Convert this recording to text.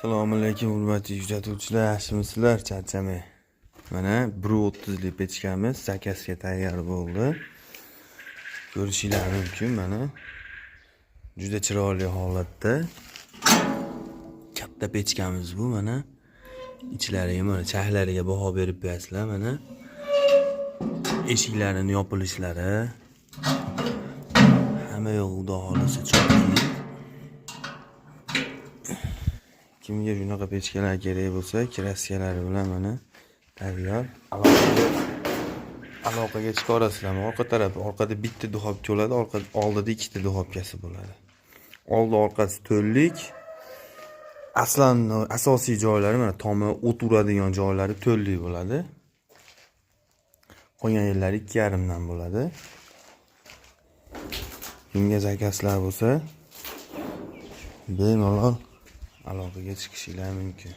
Assalomu alaykum, hurmatli kuzatuvchilar, yaxshimisizlar? Charchamay. Mana 1.30lik pechkamiz zakazga tayyor bo'ldi. Ko'rishinglar mumkin mana. Juda chiroyli holatda. Katta pechkamiz bu mana. Ichlariga, mana, chahlariga baho berib qo'yasizlar mana. Eshiklarini yopilishlari. Hamma yoq, xudo xohlasa, chiroyli. Kimga shunaqa pechkalar kerak bo'lsa, kraskalari bilan mana tayyor. Aloqaga chiqa. Orqa tarafi, orqada bitta духовка bo'ladi, orqa oldida ikkita духовка si bo'ladi. Oldi orqasi to'llik. Aslan asosiy joylari, mana, tomi, o't uradigan joylari to'llik bo'ladi. Qolgan yerlari 2,5 dan bo'ladi. Kimga zakazlar bo'lsa, bemalol aloqaga chiqishinglar mumkin.